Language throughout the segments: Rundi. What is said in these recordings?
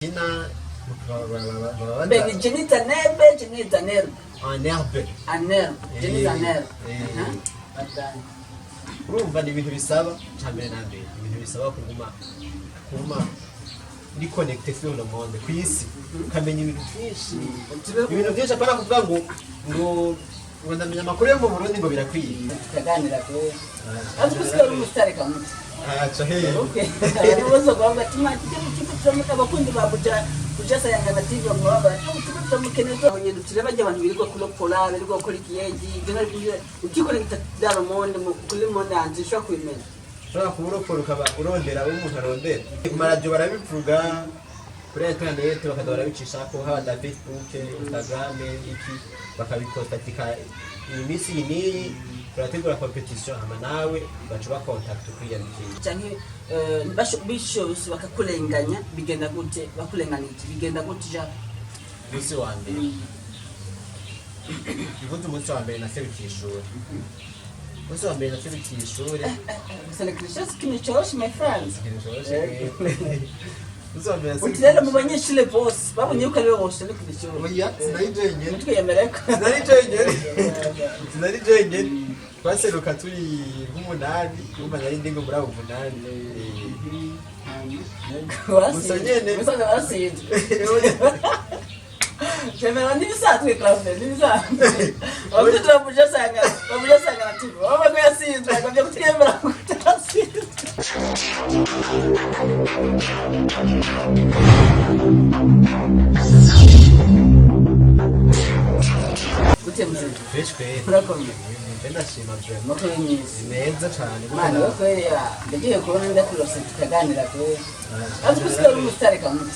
Jina Bene Jenita Nebe, Jenita Nerbe. En herbe. En herbe, Jenita Nerbe. Eh. Bandanye. Urumva ni ibintu bisaba cya mbere na mbere, ibintu bisaba kuguma uri connecté sur le monde, ku isi, ukamenya ibintu byinshi, ibintu byinshi. Apana kuvuga ngo ndamenya amakuru yo mu Burundi ngo birakwiye. Tukaganira kwe. Azi kusiga uri umusitari kamuti. Aca hehe? Okay. Abantu bose bavuga ati "Ma, tujye mu kigo turamuka abakundi ba Buja Buja Sayangana TV bamwaba mu kigo turamukeneye." Aho nyene tureba bajya abantu birirwa kuropora, birirwa gukora ikiyegi, ibyo nari kuvuga uti connecta dans le monde, kuri monde entier ushobora kubimenya. Ushobora kuba urokora, ukaba urondera abo umuntu arondera. Ku maradiyo barabivuga, kuri interineti bakaza barabicishako, haba na Facebook, Instagram, iki, bakabiposta ati iyi minsi iyi n'iyi turategura compétition, hama nawe baca bakontakta ukwiyandikisha. Canke bishobose bakakurenganya, bigenda gute? Bakurenganije bigenda gute ja? Umunsi wa mbere, bivuze umunsi wa mbere naserukiye ishuri, umunsi wa mbere naserukiye ishuri. Gusa ni ikintu coroshe, my friends. Ikintu coroshe. Umunsi wa mbere Uti rero mu banyeshure bose babonye yuko ariwe woserukira ishuri. Oya, sinari jenyene. Twiyemere ko Sinari jenyene, sinari jenyene. Twaseruka turi nk'umunani. Urumva nari ndi ngo muri abo umunani. Gusa nyene- Gusa warasinzwe. Jemera n'ibisanzwe, Claude, n'ibisanzwe. Abakuzi babuja sanga na TV. Baba ko yasinzwe, agomba kutwemera ko tutasinzwe. Gute mzee? Fresh kweli. Urakomeye. Nje ndashima vraiment. Amakuru myiza. Ni meza cane. Mana we kweli ya, ndagiye kubona ndakurose tukaganira kweli. Azi kusiga uri umusitari kamuti.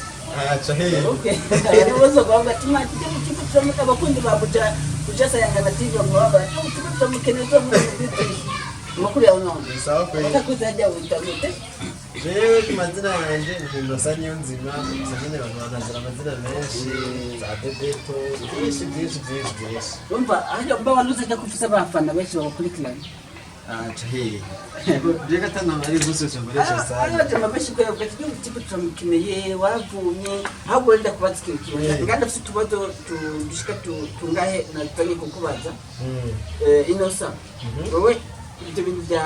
Aca hehe? Okay. Abantu bose bavuga ati "Ma, tujye mu kigo turamuka abakundi ba Buja Buja Sayangana TV bamwaba mu kigo turamukeneye turamukeneye." Amakuru yawe none? Ni sawa kweli. Bakakuzi hajya wita gute? Jewe ku mazina yanje ni Innocent Niyonzima. Gusa nyene abantu banazira amazina menshi, za Bebeto, byinshi byinshi byinshi byinshi. Urumva hajya mba wanuze ajya kufisa abafana benshi bagukurikirana. Aca hehe? Reka tanamari gusa nkoresha sana. Abajama benshi kubera ati "Tujye mu kigo turamukeneye, waravumye." Ahubwo wenda kubaza ikintu kimwe. Nganda afite utubazo dushika tungahe natanye kukubaza. Innocent, wowe ibyo bintu bya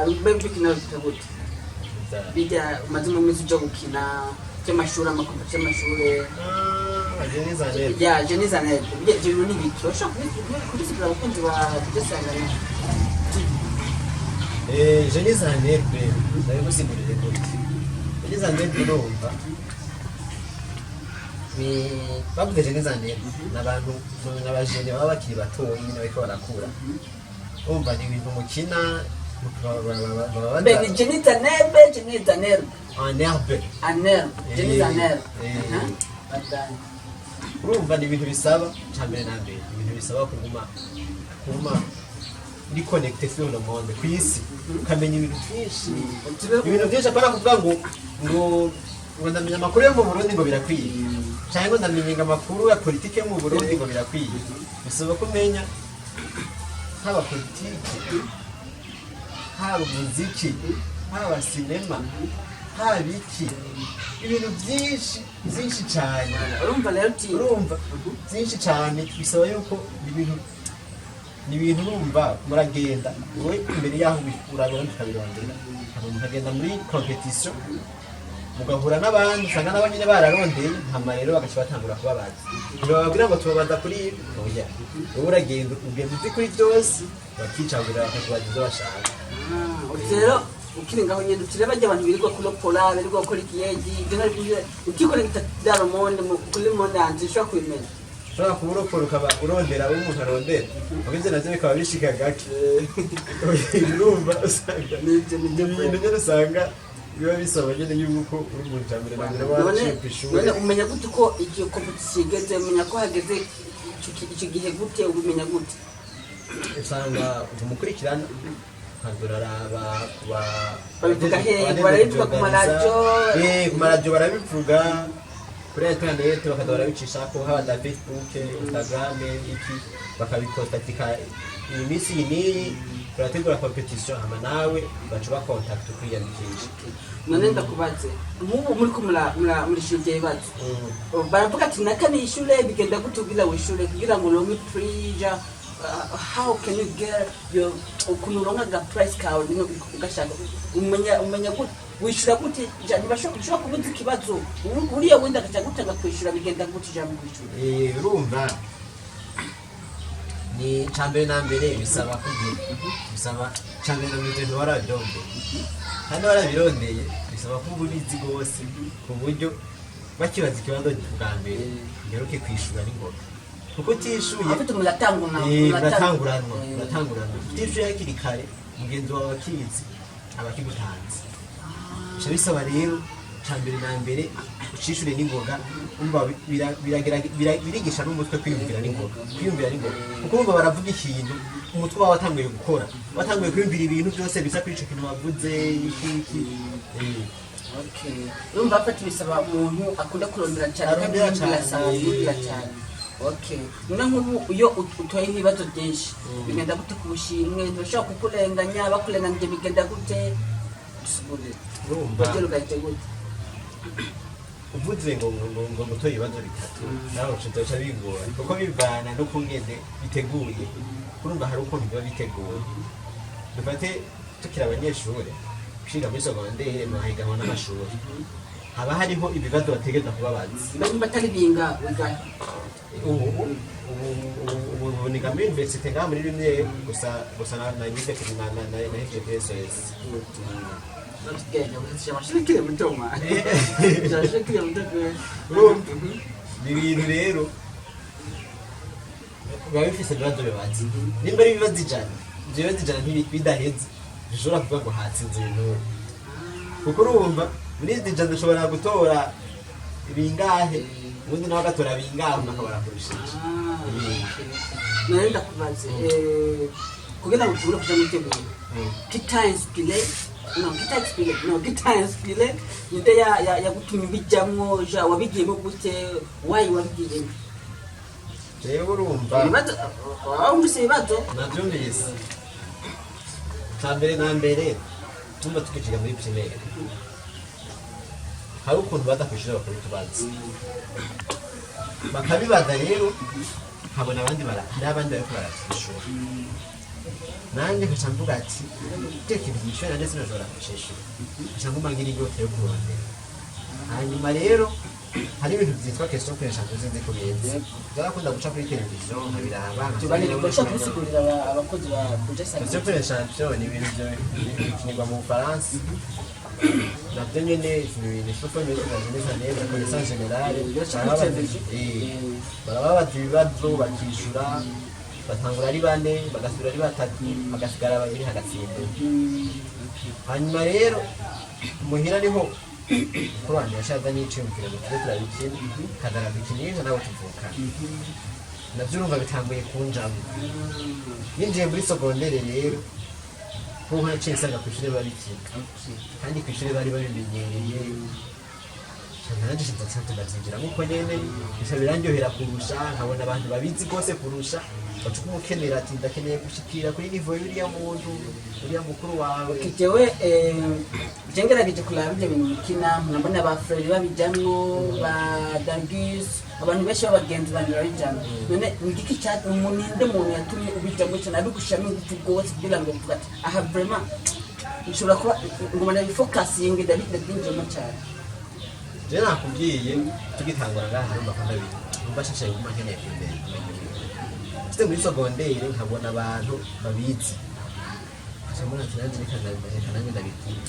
mbe bikina bita gute? Bijya umaze mu minsi uja gukina by'amashuri, ama compétition y'amashuri. Ah, Jenny Zanel. Ya Jenny Zanel, ibyo bintu ni ibiki? Urashobora kubisigura abakunzi ba Tujye TV? Jenny Zanel be, ndabigusigurire gute? Jenny Zanel, urumva ni bavuze Jenny Zanel ni abantu, ni abajene baba bakiri batoyi nyine bariko barakura. Urumva ni ibintu mukina baba Mbe ni Jenny Zanel, Jenny Zanel. En herbe. En herbe, Jenny Zanel. Bandanye. Urumva ni ibintu bisaba cya mbere na mbere, ibintu bisaba kuguma uri connecté sur le monde, ku isi, ukamenya ibintu byinshi, ibintu byinshi. Apana kuvuga ngo ndamenya amakuru yo mu Burundi ngo birakwiye, cyangwa ngo ndamenya amakuru ya politike yo mu Burundi ngo birakwiye. Bisaba ko umenya haba politike, haba umuziki, haba sinema, haba iki, ibintu byinshi byinshi cyane. Urumva rero uti Urumva byinshi cyane, bisaba yuko ni ibintu urumva muragenda wowe imbere yaho urabona ukabirondera, hama mukagenda muri compétition, mugahura n'abandi usanga nabo nyine bararondeye, hama rero bagaca batangura kubabaza. Ntibababwira ngo tubabaza kuri ibi, oya, wowe uragenda ugenda uzi kuri byose, bakicagurira bakakubaza ibyo bashaka. Ah, uti rero ukiri ngaho nyene uti rero bajya abantu birirwa kuropora, birirwa gukora ikiyegi, ibyo nari kuvuga uti connecta dans le monde, kuri monde entier ushobora kubimenya. Ushobora kuba urokora, ukaba urondera abo umuntu arondera, ahubwo ibyo navyo bikaba bishika gake. Urumva usanga Nibyo ni ibintu nyine usanga biba bisaba nyine yuko uri umuntu cya mbere na mbere waciye ku ishuri. None umenya gute ko igihe compétition igeze? Umenya ko hageze ico gihe gute? Ubimenya gute? Usanga umukurikirana, ukaza uraraba kuba Babivuga hehe? Barabivuga ku maradiyo? Ku maradiyo barabivuga, kuri interineti bakaza barabicishako, haba na Facebook, Instagram, iki, bakabiposta ati iyi minsi iyi n'iyi. Turategura compétition, hama nawe baca bakontakta ukwiyandikisha. None ndakubaze, nk'ubu muri ko murishura ibyo bibazo, baravuga ati naka nishure, bigenda gute kugira wishure, kugira ngo uronke prix? How can you get your, ukuntu uronka aga prize kawe bino ugashaka, umenya gute, wishura gute? Ja ntibashobora, ushobora kubuza ikibazo, uriya wenda agaca gutanga kwishura, bigenda gute ja mu kwishura? Urumva ni cambere na mbere bisaba kugira, bisaba cambere na mbere ibintu warabirondeye, kandi warabirondeye bisaba ko uba ubizi rwose, ku buryo bakibaza ikibazo bwa mbere ngaruke kwishura n'ingoga, kuko utishuye Afite muratangura. Muratanguranwa, muratanguranwa. Utishuye hakiri kare, mugenzi wawe akizi aba akigutanze. Bica bisaba rero ca mbere na mbere ucishure n'ingoga. Umva birigisha n'umutwe kwiyumvira n'ingoga, kwiyumvira n'ingoga, kuko urumva baravuga ikintu, umutwe wawe watanguye gukora, watanguye kwiyumvira ibintu byose bisa kuri ico kintu bavuze, iki iki. Okay. Urumva afata bisaba umuntu akunda kurondera cyane kandi Arondera yiyumvira cane. cyane, yiyumvira cyane. Okay. None nk'ubu iyo utoye ibibazo byinshi, bigenda gute ku bushimwe? Ntibashobora kukurenganya? Bakurenganyije bigenda gute? Dusigurire. Urumva Bagera ugahita gute? Uvuze ngo gutora ibibazo bitatu nawe uca bigora, kuko bivana n'ukungene biteguye. Urumva hari ukuntu biba biteguye. Dufate tukiri abanyeshuri kwiga muri secondaire, muhahiganwa n'amashuri, haba hariho ibibazo bategereza kubabaza. Mba atari binga wigahe? Ubu niga muri université ngaha muri rimwe gusa na nize na HPSS. Amashuri muto mwa. Amashuri muto. Urumva ni ibintu rero biba bifise ibibazo bibaza. Nimba ari ibibazo 100, ivyo bibazo 100 bidaheze, ntushobora kuvuga ngo hatsinze ibintu, kuko urumva muri izi 100 ushobora gutora bingahe, ubundi nawe agatora bingahe, undi akaba arakurushije. None ndakubaze, kugira ngo ushobore kuja muri ibyo bintu, qui t'a inspiré? No, qui t'a inspiré? No, qui t'a inspiré? Ninde yagutumye ubijamwo? Ja wabigiyemo gute? Wayi wabigiyemo? Jewe urumva Ibibazo wumvise, ibibazo? Navyumvise. Ca mbere na mbere, tumba tukiciga muri primaire, hari ukuntu baza kw'ishure bakora utubazo, bakabibaza. Rero nkabona abandi hari abandi bariko baravyishura, nanjye nkaca mvuga ati icyo kintu gishyuye nanjye sinashobora kucishura, nkaca nguma ngira inyota yo kurondera. Hanyuma rero hari ibintu byitwa question pour sinzi ko bizi, byarakunda guca kuri televiziyo nkabiraba. Tubanire, urashobora kubisigurira abakozi ba Buja? Question pour les champions ni ibintu bikinirwa mu Bufaransa. Nabyo nyene ni ibintu isoko neza neza connaissance générale. Barababaza ibibazo bakishura, batangura ari bane, bagasubira ari batatu, hagasigara babiri, hagatsinda. Hanyuma rero muhira niho mukuru wanje yashaza n'iciyumviro ngo tube turabikina, kazana dukinisha nabo tuvukana. Navyo urumva bitanguye kunjamo. Ninjiye muri secondaire rero, nkuko naciye nsanga kw'ishure babikina, kandi kw'ishure bari babimenyereye, nanje nza ndavyinjiramo uko nyene, bica birandyohera kurusha, nkabona abantu babizi rwose kurusha, baca umukenera ati ndakeneye gushikira kuri niveau y'uriya muntu, uriya mukuru wawe. Jewe je ngerageje kuraba ibyo bintu mukina, nkabona ba Frere babijamwo, ba Dangus, abantu benshi b'abagenzi banje babijamwo. None ni igiki cya ninde muntu yatumye ubijamwo cyane, abigushiramo ingufu rwose, kugira ngo uvuge ati aha vraiment nshobora kuba ngoma ndabifokasinge, ndabyinjiramo cyane? Je nakubwiye tugitangura ngaha, numva ko ndabizi, numva nshashaye, nguma nkeneye kumenya ibintu. Mfite muri secondaire nkabona abantu babizi, nkaca mbona ati nanjye reka nanjye ndabigira.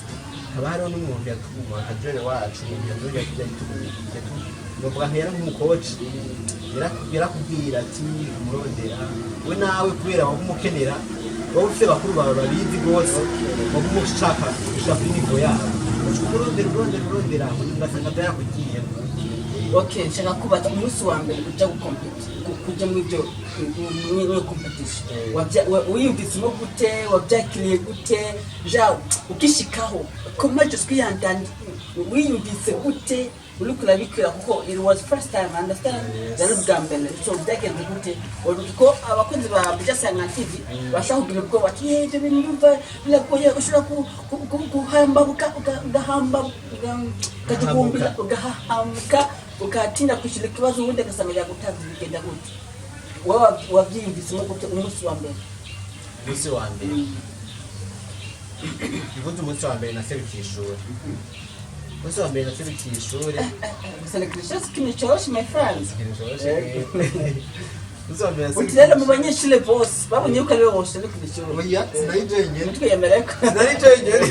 Haba hariho n'umuntu yatuma akajere wacu yatuma, novuga nka yari nk'umukoci, yarakubwira ati umurondera we nawe, kubera waba umukenera, waba ufite bakuru bawe babizi rwose, waba umushaka gushika kuri niveau yabo, uca umurondera, urondera, urondera, ugasanga byarakugiyemo. Okay, nshaka kubaza, umunsi wa mbere uja gukompeta, kuja muri ibyo, muri iyo competition, wiyumvisemo gute? Wabyakiriye gute? Ja ukishikaho, comment je suis entendu? Wiyumvise gute uriko urabikora? Kuko it was first time, understand? Yes. Yari ubwa mbere, so byagenze gute? Kuko abakunzi ba Buja Sanga TV bashobora kugira ubwoba ati: "Eh, ibyo bintu ndumva biragoye, ushobora guhamba ugahamba ukajigumbira, ugahahamuka, ugatinda kwishyura ikibazo, ubundi agasanga yagutanze." Bigenda gute? Wowe wabyiyumvisemo gute umunsi wa mbere? Umunsi wa mbere, bivuze umunsi wa mbere naserukiye ishuri, umunsi wa mbere naserukiye ishuri. Guserekera ikintu cyoroshe, my friends. Ikintu coroshe. Umunsi wa mbere Uti rero mu naserukiye banyeshuri bose babonye yuko ariwe woserukira ishuri. Oya, sinari jenyene. Ntitwiyemere ko Sinari jenyene,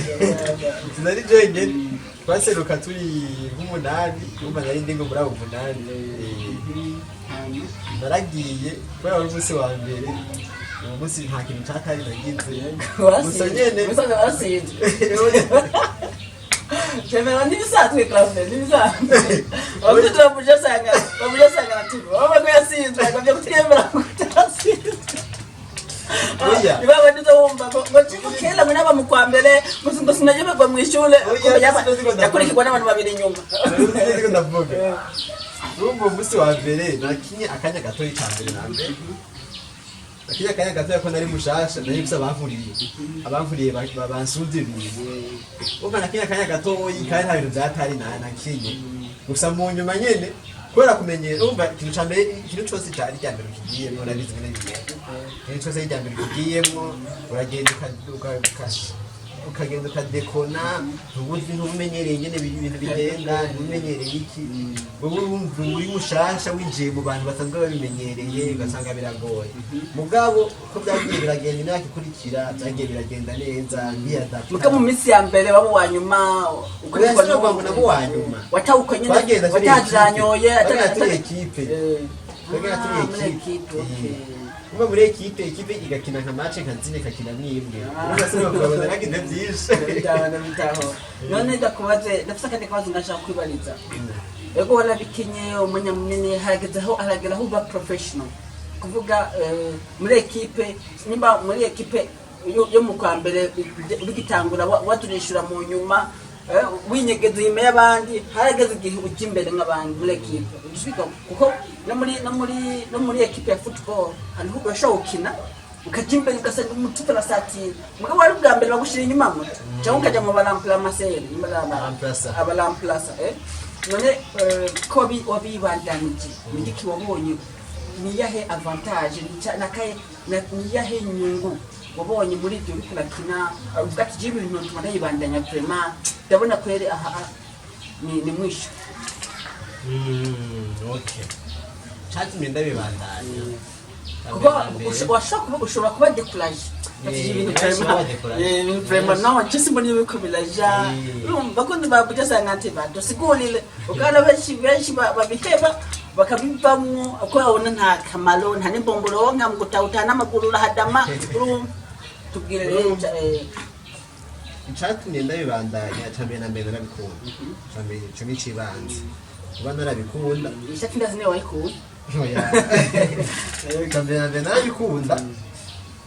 sinari jenyene. Twaseruka turi nk'umunani. Urumva nari ndi ngo muri abo umunani. Naragiye kubera wari umunsi wa mbere. Uwo munsi nta kintu cakari nagize gusa nyene. Gusa warasinze. Jemera n'ibisanzwe, Claver, n'ibisanzwe. Abakunzi ba Buja Sanga, ba Buja Sanga na TV, baba ko yasinzwe, bagomba kutwemera ko utasinzwe. Oya. Niba bandiza wumva ngo ngo kera ngo naba mu kwa mbere ngo sinayoberwa mu ishure. Oya, Ko sinzi ko ndavuga. yakurikirwa n'abantu babiri inyuma. Sinzi ko ndavuga. Urumva, umunsi wa mbere nakinye akanya gatoyi. Ca mbere na mbere nakinye akanya gatoya ko nari mushasha, nari mfise abankuriye bansumvye ibintu. Urumva nakinye akanya gatoyi kandi nta bintu vyatari nakinye gusa. Mu nyuma nyene, kubera kumenyera, urumva ikintu ca mbere, ikintu cose cari irya mbere ukigiyemwo, urabizi ngene bigenda. Ikintu cose irya mbere ukigiyemwo, uragenda ukagenda ukadekona, ntubuzi, ntumenyereye ingene ibintu bigenda, ntumenyereye iki. Wowe wumva uri mushasha, winjiye mu bantu basanzwe babimenyereye, ugasanga biragoye. Mugabo uko byagiye biragenda, imyaka ikurikira byagiye biragenda neza, ndiyadapta. Muka mu minsi ya mbere waba uwa nyuma? Oya, sinavuga ngo nabo uwa nyuma. Watawuka nyine. Twagenda turi Watajanyoye. équipe. Twagenda turi équipe. Twagenda turi Ah, muri équipe. équipe, okay. Kuba muri équipe, équipe igakina nka match nka zine, ikakina mwimwe. Urumva sinavuga ngo naragize byinshi. Ndabitaho, ndabitaho. None ndakubaze, ndafise akandi kabazo ndashaka kwibariza. Ego, warabikinye umwanya munini, harageze aho haragera aho uba professional, kuvuga muri équipe, nimba muri équipe yo mu kwa mbere bigitangura waturishura mu nyuma, winyegeza inyuma y'abandi, harageze igihe ujya imbere nk'abandi muri équipe. Ugishika kuko no muri équipe ya football hariho urashobora gukina ukajya imbere, ugasanga umutupe arasatira, mugabo wari ubwa mbere bagushira inyuma muto, cyangwa ukajya mu baramplamaseri. Remplaçant. Abaramplasa. None ko wabibandanije, ni igiki wabonye? Niyahe avantage nakaye niyahe nyungu wabonye muri ibyo uriko urakina, uvuga ati: "Jewe ibintu ntuma ndayibandanya, vraiment ndabona kweri aha ni mwisho"? Okay, catumye ndabibandanya Kuko washobora kuba découragé. Ibintu Benshi vraiment baba découragé. Ibintu vraiment non, je simbona ibiko biraja. Urumva ko babuja sanga ati badusigurire ukana benshi benshi babiheba, bakabivamwo ko babona nta kamaro, nta n'imbomboro nka mu gutahuta n'amaguru urahadama. Urumva, tubwire rero Icatumye ndabibandanya, ca mbere na mbere narabikunda. Ca mbere ico ni icibanze, kuba narabikunda. Ishati ndazi niyo wayikuye. Oya. Ca mbere na mbere narabikunda.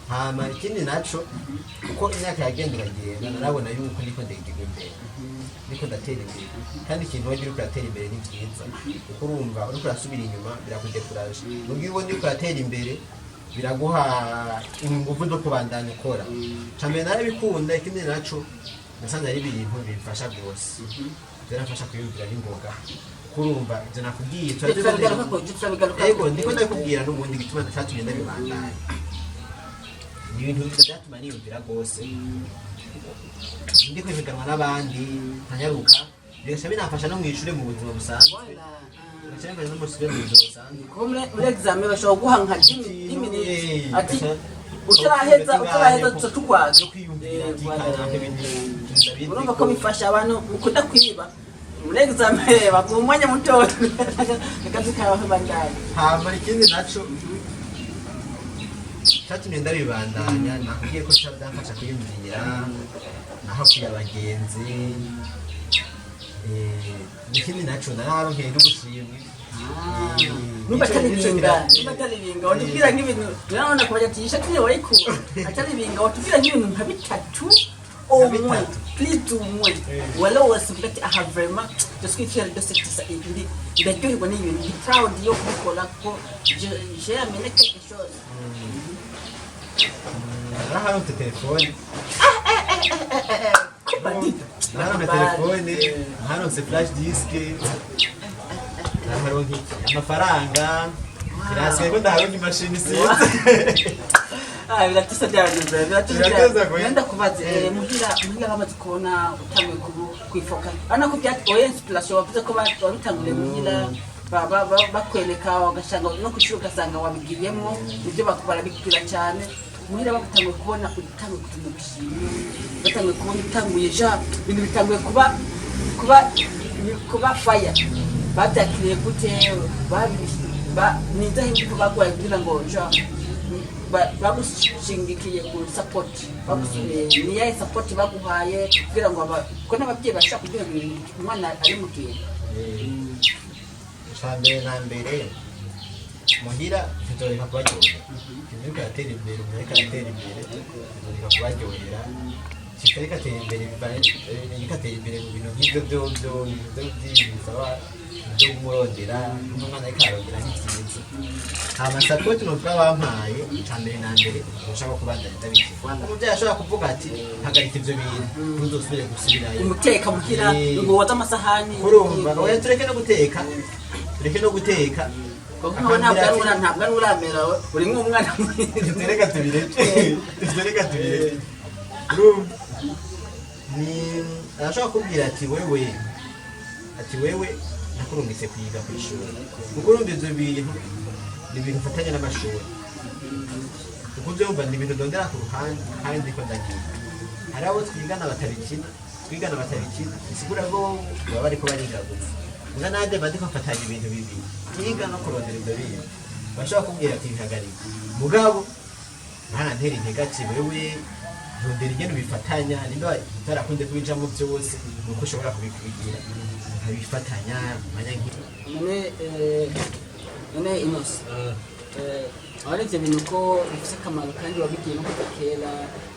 Hama ikindi naco, uko imyaka yagenda iragenda, narabona yuko ndiko ndegegwa imbere, ndiko ndatera imbere. Kandi ikintu wagira uriko uratera imbere ni vyiza, kuko urumva uriko urasubira inyuma birakudekuraje. Mugihe ubona uriko uratera imbere, biraguha inguvu zo kubandanya ukora. Ca mbere narabikunda. Ikindi naco, nasanze ari ibintu bimfasha rwose, biramfasha kwiyumvira n'ingoga, kuko urumva ivyo nakubwiye Turabigarukako, turabigarukako. Ego, ndiko ndabikubwira n'ubundi gituma catumye ndabibandanya. Ni ibintu byatuma niyumvira rwose, ndiko higanwa n'abandi nkanyaruka, bigaca binamfasha no mw'ishure, mu buzima busanzwe. Bigaca bimfasha no mw'ishure, mu buzima busanzwe. Kuko muri examen bashobora guha nka 10 minutes ati Utaraheza utaraheza tuza tukwaga. Yo kwiyumvira ati kanaka ibintu ndabizi. Urumva ko bifasha abantu mukunda kwiba muri examen, baguha umwanya mutoya, akazi kawe bandanye. Hama ikindi naco catumye ndabibandanya, nakubwiye ko byamfasha kwiyumvira nahakuye abagenzi. Ikindi naco, nararonkeye n'ubushimwe. Numva atari ibinga, numva atari ibinga watubwira nk'ibintu, urabona kubaza ati ishati niyo wayikura, atari ibinga watubwira nk'ibintu nka bitatu umwe. Bitatu. Plus ou moins wala wasivuga ati aha vraiment je suis fier de cette ndi ndaryoherwa n'ibintu, ndi proud yo kubikora ko j'ai amené quelque chose. Naraharonse telefone. Bandito. Naraharonse telefone, naraharonse flash disk, naraharonka iki, amafaranga. Birasigaye ko ndaharonka imashini, sinzi. Ah, biratisa byagenze, biratisa. Biratisa Byagenze. kwe. Nenda kubaza, muhira, muhira bamaze kubona utanguye kubu kwifoka, urabona ko byat oya inspiration wavuze ko wabitanguriye muhira, bakwereka ugasanga no ku ishuri ugasanga wabigiyemo, nibyo barabikubwira cyane. Muhira bagutanguye kubona utanguye kutuma gushima, batanguye kubona utanguye ja ibintu bitanguye kuba fire, babyakiriye gute? Ni izahe imbuto baguhaye kugira ngo ja bagushingikiye ku support ni yahe support baguhaye kugira ngo kuko n'ababyeyi bashobora kugira ngo umwana ari mu kintu? Icya mbere na mbere, muhira ntizoreka kubaryohera. Ikintu ariko aratera imbere, umuntu ariko aratera imbere, ntizoreka kubaryohera. Kitariko atera imbere ariko atera imbere mu bintu nk'ibyo byovyo, ibintu byo bisaba byo kumurondera, n'umwana ariko ararondera ni vyiza. Hama support novuga bampaye, icya mbere na mbere ushaka kubandanya ndabikora. Umuvyeyi ashobora kuvuga ati: "Hagarika ivyo bintu, ntuzosubire gusubirayo." Umuteka muhira ngo woze amasahani. Kurumva, oya, tureke no guteka, tureke no guteka. Kuko nkawe ntabwo ari uramera, uri nk'umwana mwiza. Ivyo reka tubireke, ivyo reka tubireke. Urumva, ni arashobora kubwira ati: "Wewe," ati: "wewe nakurungitse kwiga ku ishuri," kuko urumva ivyo bintu ni ibintu ufatanya n'amashuri, kuko uvyumva ni ibintu ndondera ku ruhande. Kandi ndiko ndagiye, hari abo twigana batabikina, twigana batabikina, bisigura ko baba bariko bariga gusa. Muga nanje mba ndiko mfatanya ibintu bibiri, kwiga no kurondera ivyo bintu. Bashobora kubwira ati: "Bihagarike," mugabo ntarantera intege ati: "Wewe rondera ingene ubifatanya, nimba utarakunze kubijamo byose, nuko ushobora kubikubigira ukabifatanya mu mwanya nk'iyo." None none Innocent, abari ivyo bintu ko bifise akamaro kandi wabigiye no kuva kera,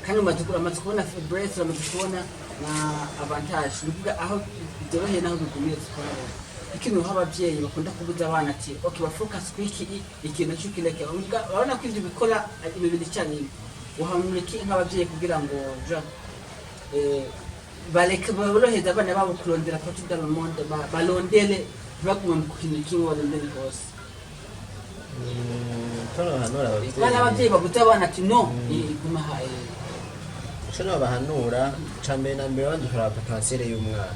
kandi uramaze kubona faiblesse, uramaze kubona na avantage, ni ukuvuga aho byoroheye n'aho bigumiye tukarabona ikintu aho abavyeyi bakunda kubuza abana ati: "Ok, bafocus kuri iki ikintu naco kireke." Urabona ko ivyo bikora ibintu icyarimwe. Uhanura iki nk'abavyeyi kugira ngo ja bareke borohereza abana babo kurondera partout dans le monde, barondere, ntibagume mu kintu kimwe, barondere hose? Tonohanura bana abavyeyi babuze abana ati: "No, iguma ha." Ico nobahanura, ca mbere na mbere, banza ukaraba potentiel y'umwana.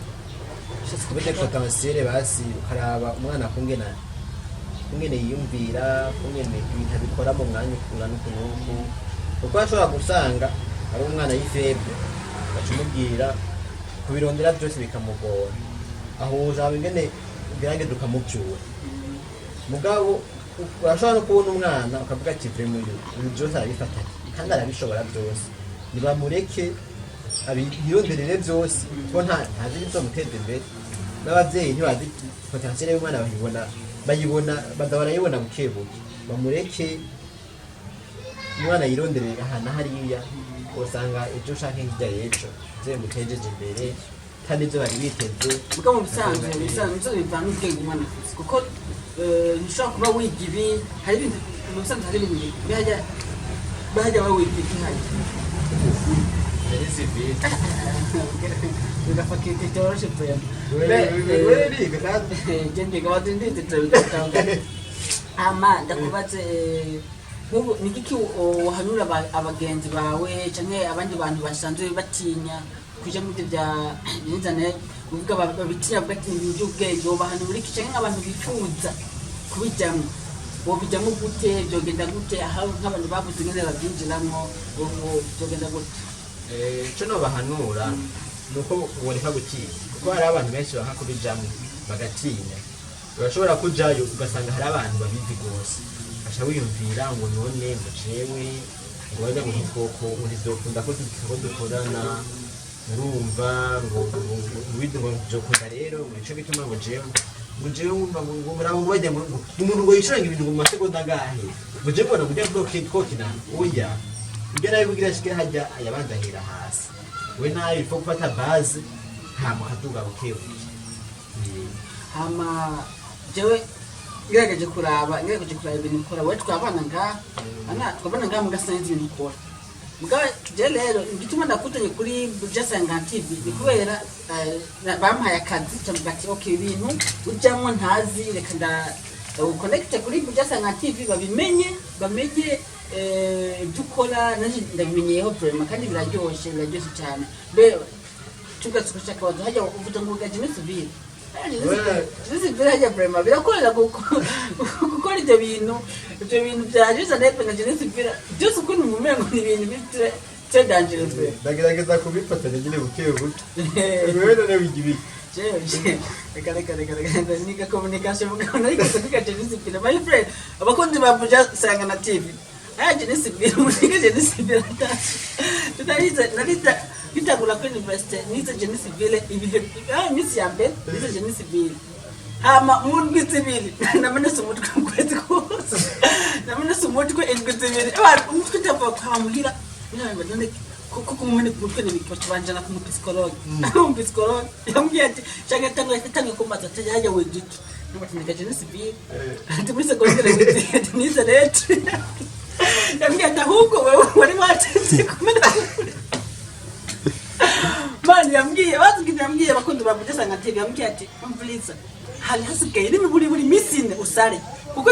Ufite potentiel, basi ukaraba umwana kungene yiyumvira, kungene ibintu abikora mu mwanya ungana uku n'uku, kuko ashobora gusanga ari umwana y'ifaible, baca umubwira kubirondera byose bikamugora. Aho uzaba ingene ugerageza ukamuvyura. Mugabo urashobora no kubona umwana ukavuga ati: "Vraiment, uyu byose arabifatanya kandi arabishobora byose, nibamureke yironderere byose," kuko ntazi ibizomuteza imbere. N'abavyeyi ntibazi potentiel y'umwana, bayibona baza barayibona buke buke. Bamureke umwana yironderere aha na hariya, usanga ejo canke hirya y'ejo ivyo bimutejeje imbere kandi ivyo bari biteze. Muga mu bisanzwe bivana n'ubwenge umwana afise, kuko ntushobora kuba wiga ibi, hari ibintu mu bisanzwe, hari ibintu bahajya bawiga iki hajya? Génie civil. Bigafatirwa byoroshe vraiment. Wewe niga kandi. Je ndiga wazindize turabitanga. Ama ndakubaze, nk'ubu ni igiki uhanura abagenzi bawe canke abandi bantu basanzwe batinya kuja muri ivyo bya bizane, uvuga babitinya, bavuga ati ibintu by'ubwenge, wobahanura iki? Canke nk'abantu bifuza kubijamwo, wobijamwo gute? Vyogenda gute? Aho nk'abantu babuze ingene bavyinjiramwo, vyogenda gute? Ico nobahanura ni uko boreka gutinya, kuko hari abantu benshi baka kubijamwo bagatinya. Urashobora kujayo ugasanga hari abantu babizi rwose, ugaca wiyumvira ngo none ngo jewe ngo bajya ngo ntitwoko ngo ntizokunda ko dukorana, urumva, ngo ngo nzokunda rero, ngo nico gituma ngo jewe ngumva ngo murabo ngo bajya ngo umuntu ngo yicaranye ibintu ngo mu masegonda angahe, ngo jewe mbona ngo ujya twokina. Oya, ibyo nawe kugira ashike hajya yabanza ahera hasi. We nayo il faut gufata base, hama ukaduga bukebuke. Hama jewe ngerageje kuraba ibintu ukora. Wowe twabana ngaha, ana twabana ngaha, muga sinzi ibintu ukora. Muga je rero igituma ndakutanye kuri Buja Sanga TV ni kubera bampaye akazi, cyangwa ati: "Okay, ibintu ujamwo ntazi, reka ndaguconnecte kuri Buja Sanga TV babimenye, bamenye ibyo ukora." Nanje ndabimenyeyeho vraiment, kandi biraryoshe cyane. Be tugatse kushaka hajya uvuga ngo ugaje civil. Civil hajya vraiment birakorera gukora ibyo bintu bya Juice na génie civil byose, ukuntu mu mengo ni ibintu biri très dangereux. Ndagerageza kubifatanya nyine buke buke. Wewe none wiga ibiki? Jewe reka niga communication, mugabo nariko kwiga génie civil, my friend. Abakunzi ba Buja Sangana TV, aya génie civil, muriga génie civil tutarize. Narita bitagura kuri université, nize génie civil ibihe iminsi ya mbere nize génie civil. Hama mu ndwi 2 namenetse umutwe, mu kwezi kose namenetse umutwe indwi 2. Abantu umutwe utava kwa muhira, none kuko kumumena ku mutwe ni banjana ku mupsychologue. Umupsychologue yambwiye ati shaka tanga kumbaza ati: "Hajya wejute?" Nuko niga génie civil. Ati: "Muri secondaire wize?" Ati: "Nize lettres." Yambwiye ati: "Ahubwo wewe wari wateze kumena." Mani yambwiye bazi, yambwiye abakunzi ba Buja Sanga TV, yambwiye ati: "Umviriza, hari hasigaye n'imiburi buri minsi 4 usare, kuko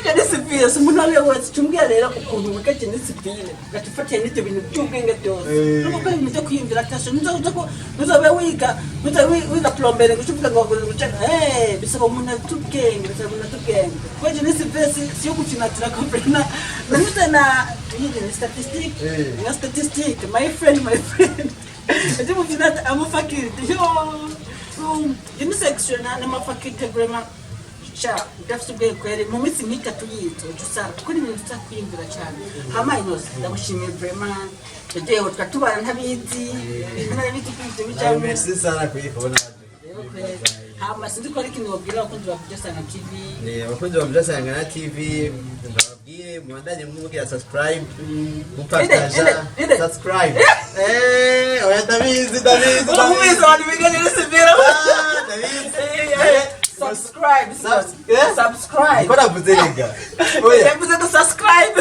génie civil si umuntu uwo ari we wese." Cumbwira rero ukuntu wiga génie civil ugaca ufatira n'ibyo bintu by'ubwenge byose, no gukora ibintu byo kwiyumvira atasho. Ntuzoze ko ntuzobe wiga, ntuzobe wiga plomberie ngo uce uvuga ngo uce. Bisaba umuntu afite ubwenge, bisaba umuntu afite ubwenge, kuko génie civil si yo gufinatira comprena na na yige ni statistique, na statistique, my friend, my friend. Ati mufinata amafaculté yo une section na amafaculté vraiment sha udafite ubwenge kweri mu minsi nk'itatu yito uca usanga, kuko ni ibintu tuzakwiyumvira cyane. Hama Inoze, ndagushimiye vraiment. Yagiye tukatubana ntabizi ko ibyo bijyamo. Merci sana kuyikubona. Rero kweri, hama sinzi ko hari ikintu wabwira abakunzi ba Buja Sanga TV. Abakunzi ba Buja Sanga na TV, ndababwiye mubandanye mubwira subscribe, Inde, mupartaja. Inde. Subscribe. Oya, ndabizi, ndabizi. Uramubizi, abantu biga génie civil. Ah, ndabizi. Subscribe. Eh? Subscribe. Ko navuze rega, oya. Yavuze ngo subscribe.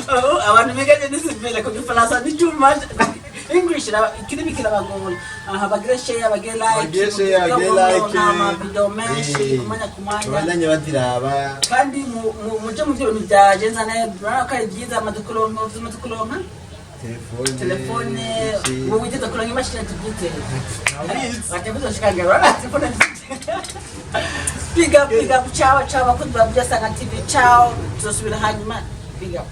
Oh, abantu biga génie civil ku gifaransa ni too much English ikirimi kirabagora. Aha bagire share, bagire like. Bagire share, bagire like. Ama video menshi kumanya kumanya. Babandanye baziraba. Kandi muje mu bintu bya Jenzane, urabona ko ari byiza. Amaze kuronka, umaze kuronka telefone. Telefone. Iki. Ubu wigeze kuronka imashini tubyiteye. Ntabizi. Batavuze shikanga urabona telefone. Big up, big up. Ciao ciao, abakunzi ba Buja Sanga TV. Ciao, tuzosubira hanyuma. Big up.